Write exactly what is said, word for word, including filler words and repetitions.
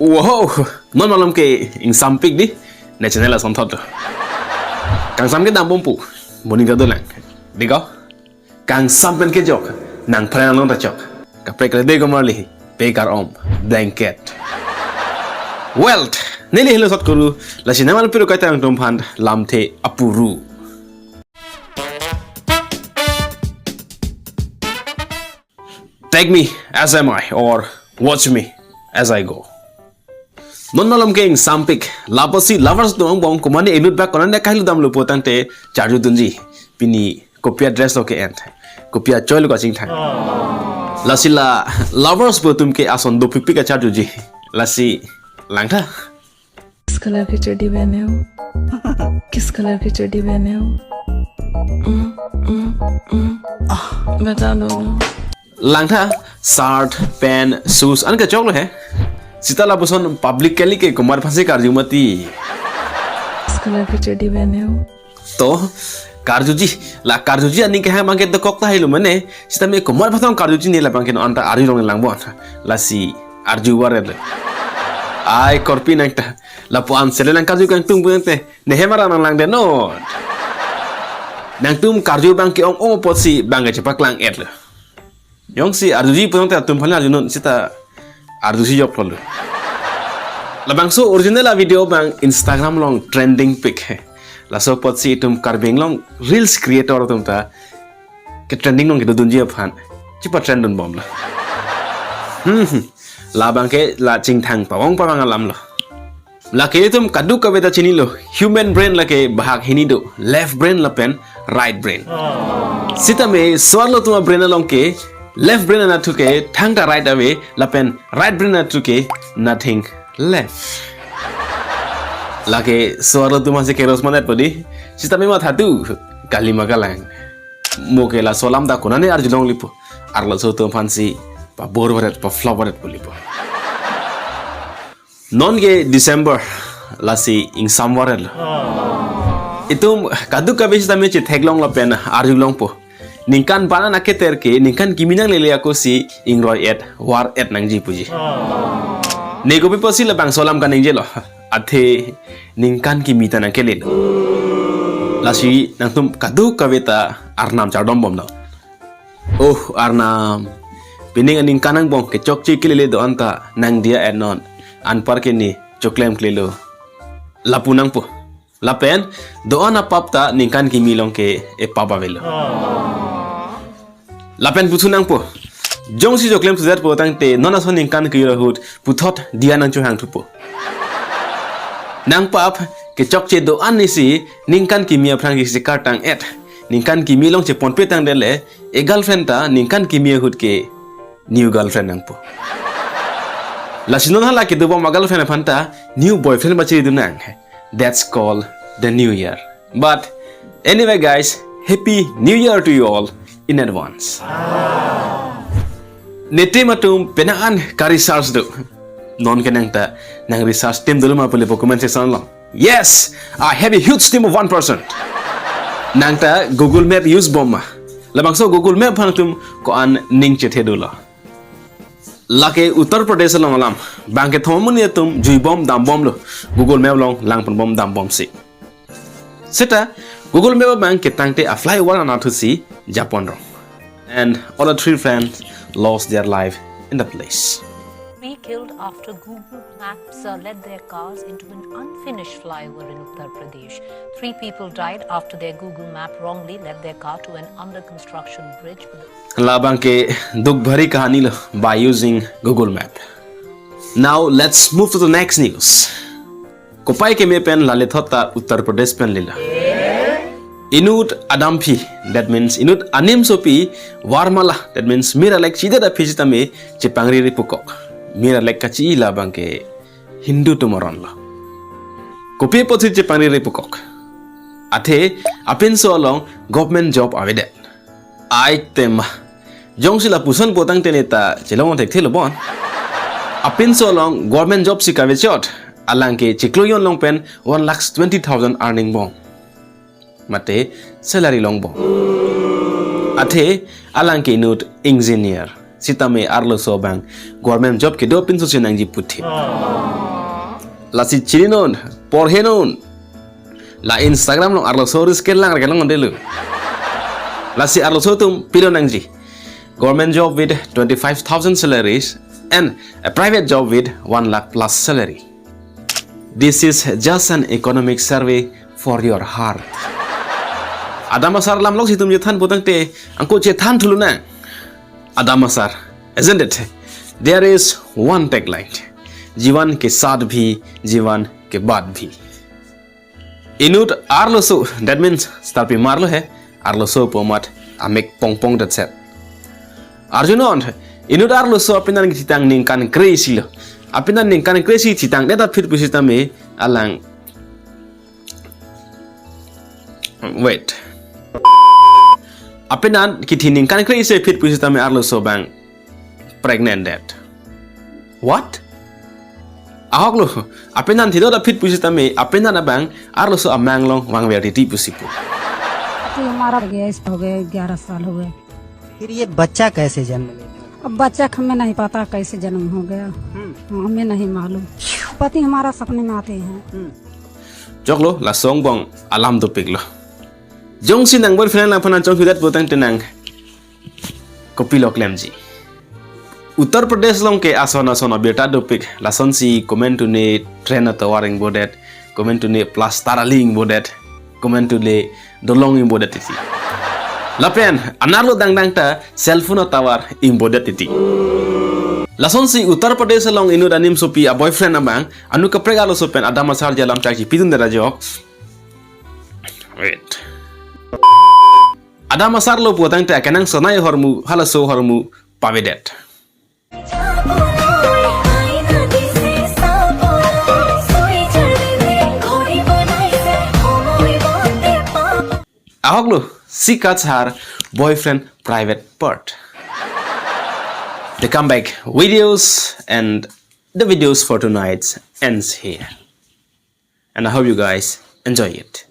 Wow, non malom ke ingsampik di, ne channel asonthot do. Kangsam kedam bompo, moning ta dolang. Diko, kangsam pen kejok, nangphan along ta chok. Kaprek le de komarli, pekar om, blanket. Well, neli helo sot kuru, lasi nangman piru kaita nangtumphan lamthe apuru. Take me as am I or watch me as I go. Non malom ke ingsampik, lapusi lovers do angbong komane inut bak konane kahlu damlo putangte charju dunji. Pini kopi a-dress lo ke-en, kopi achoi lo kachingthang. Lasi la lovers pu atum ke ason dopikpik kacharjuji. Lasi langtha. किस कलर की चड्डी पहने हो? किस कलर की चड्डी पहने हो? हम्म, हम्म, हम्म। आह, बता दो ना। Langtha, shirt, pant, shoes, an kachok lo he. Sita lapuson public kali ke komat aphansi karju mati. किस कलर की चड्डी पहने हो? To, karjuji, la karjuji aning kehang abang ke dokok ta helo mane, sitame komat aphan karjuji ne labang ke non anta arjulong langbom. Lasi arju varet le. Ai korpi nangta, lapu-an sele nangkarju kangtung pute, ne hem ara nanglang deno. Nangtum karju abang ke ong-ong apotsi abang ke chepaklang-et lo. Jongsi arjuji putangte atumphan arjunon, sita arjusi joklo. Labangso original a-video abang Instagram along trending pik he. Laso apotsi itum Karbi Anglong reels creator atum ta ke trending along kedodunji aphan chepa-trend dunbomlo. Hmm, hmm. Labang ke la chingthang pavong pavang alam lo. Lake itum kadokave ta chinilo, human brain lake bahag hini do, left brain lapen right brain. Sitame so-arlo atum a-brain along ke left brain anatthu ke thangta right ave, lapen right brain anatthu ke nothing left. Lake so-arlo atum aphansi keros manetpo di, sitame matha tu kali ma kalang. Mo ke laso alam ta konane arjulong lipo, arloso atum aphansi pabor varet, pa-flop varet pu lipo. Non ke December, lasi ingsam varet lo. Itum kadokave sitame chetheklong lapen arjulongpo. Ningkan banan aketer ke ningkan kimi nanglele akosi ingroi-et, var-et nangji puji. Ne kopi apotsi labangso alam kaningje lo. Athe ningkan kimi ta nangkelelo. Lasi nangtum kadokave ta arnam chardombomlo. Oh, arnam. Pining aningkan angbong kechokche kelele do-an ta nangdiya-et non. Anpar ke ne choklemklelo. Lapu nangpo. Lapen do-an apap ta ningkan kimi along ke epap avelo. Lapen puthu nangpo. Jongsi choklem sudet putangte non ason ningkan kejor ahut puthot diya nangchohang thupo. Nangpap kechokche do-an isi ningkan kimi aphrang ke chekartang-et. Ningkan kimi along cheponpe tangdele, e-girlfriend ta ningkan kimi ahut ke new girlfriend nangpo. Lasi non hala kedobom a-girlfriend aphan ta new boyfriend pachiri dun nang. That's called the new year. But anyway guys, happy new year to you all in advance. Netum atum penang an ka-research do? Non ke nangta nang-research team dolo ma pu lipo comment section along. Yes, I have a huge team of one person. Nangta Google Map use bom ma? Labangso Google Map aphan nangtum ko-an ning chethe dolo? Lake Uttar Pradesh along alam, bang kethom amonit atum juibom dambomlo, Google Map along langponbom dambomsi. Seta Google Map abang ketangte a-flyover anatthusi japonrong. And all the three friends lost their life in the place. Be killed after Google Maps, uh, led their cars into an unfinished flyover in Uttar Pradesh. Three people died after their Google Map wrongly led their car to an under-construction bridge with Labang ke dukh bhari kahani lo by using Google Map. Now let's move to the next news. Kopai keme pen lalethot ta Uttar Pradesh pen lelo. Inut adampi, that means inut animsopi, Varmala, that means mir alek chidet aphi sitame chepangri ripukok. Mir alek kachi labang ke Hindu atum aron lo. Kopi apotsi chepangri ripukok? Athe apinso along government job avedet. Ai tema. Jongsi lapuson putangte neta chelong thekthelo bon. Apinso along government job si kavechot, alang ke chiklo jon along pen one lakh twenty thousand earning bom. Mate salary longbom. Athe alang ke inut engineer, sitame arloso abang government job kedo pinso chenangji puthip. Lasi chininon, porhenon. La Instagram along arloso reels kelang kelang ondelo. Lasi arloso atum pilonangji. Government job with twenty-five thousand salaries and a private job with one lakh plus salary. This is just an economic survey for your heart. Adam asar lamlok situm chethan putangte angko chethan thuluna. Adam asar, isn't it? There is one tagline. Jiwan ke saath bhi, jiwan ke baad bhi. Inut arloso, that means starpi marlo he, arloso pu amat amek pongpong detset. Arjunon, inut arloso apinan kethitang ningkan kre-isi lo. Apinan ningkan kre-isi thitangdet aphi pusitame alang. Wait. Apinan kethi ningkan kre-isi aphi pusitame arloso abang pregnant det. What? Ahok lo, apinan thidot aphi pusitame, apinan abang arloso amang along vangver titi pusi pu. पति हमारा गैस हो गए, ग्यारह साल हो गए। फिर ये बच्चा कैसे जन्म लेगा? अब बच्चा का हमें नहीं पता कैसे जन्म हो गया। हमें नहीं मालूम। पति हमारा सपने में आते हैं। Choklo, laso angbong alam dopiklo. Jongsi nang boyfriend nangphan nangchonghudat putangte nang kopilo klemji. Uttar Pradesh along ke ason ason abirta dopik, lasonsi komantu ne train atovar ingbodet, komantu ne plaster ali ingbodet, komantu le dolong ingbodet titi. Lapen anarlo dangdang ta cell phone atovar ingbodet titi. Lasonsi Uttar Pradesh along inut animsopi aboyfriend abang anu kaprek arloso pen adam asarji alam chak chipidundet ajok. Wait. Adam asarlo putangte akenangsot ahormu, halaso ahormu pavedet. Ahok lo, she cuts her boyfriend private part. The comeback videos and the videos for tonight ends here. And I hope you guys enjoy it.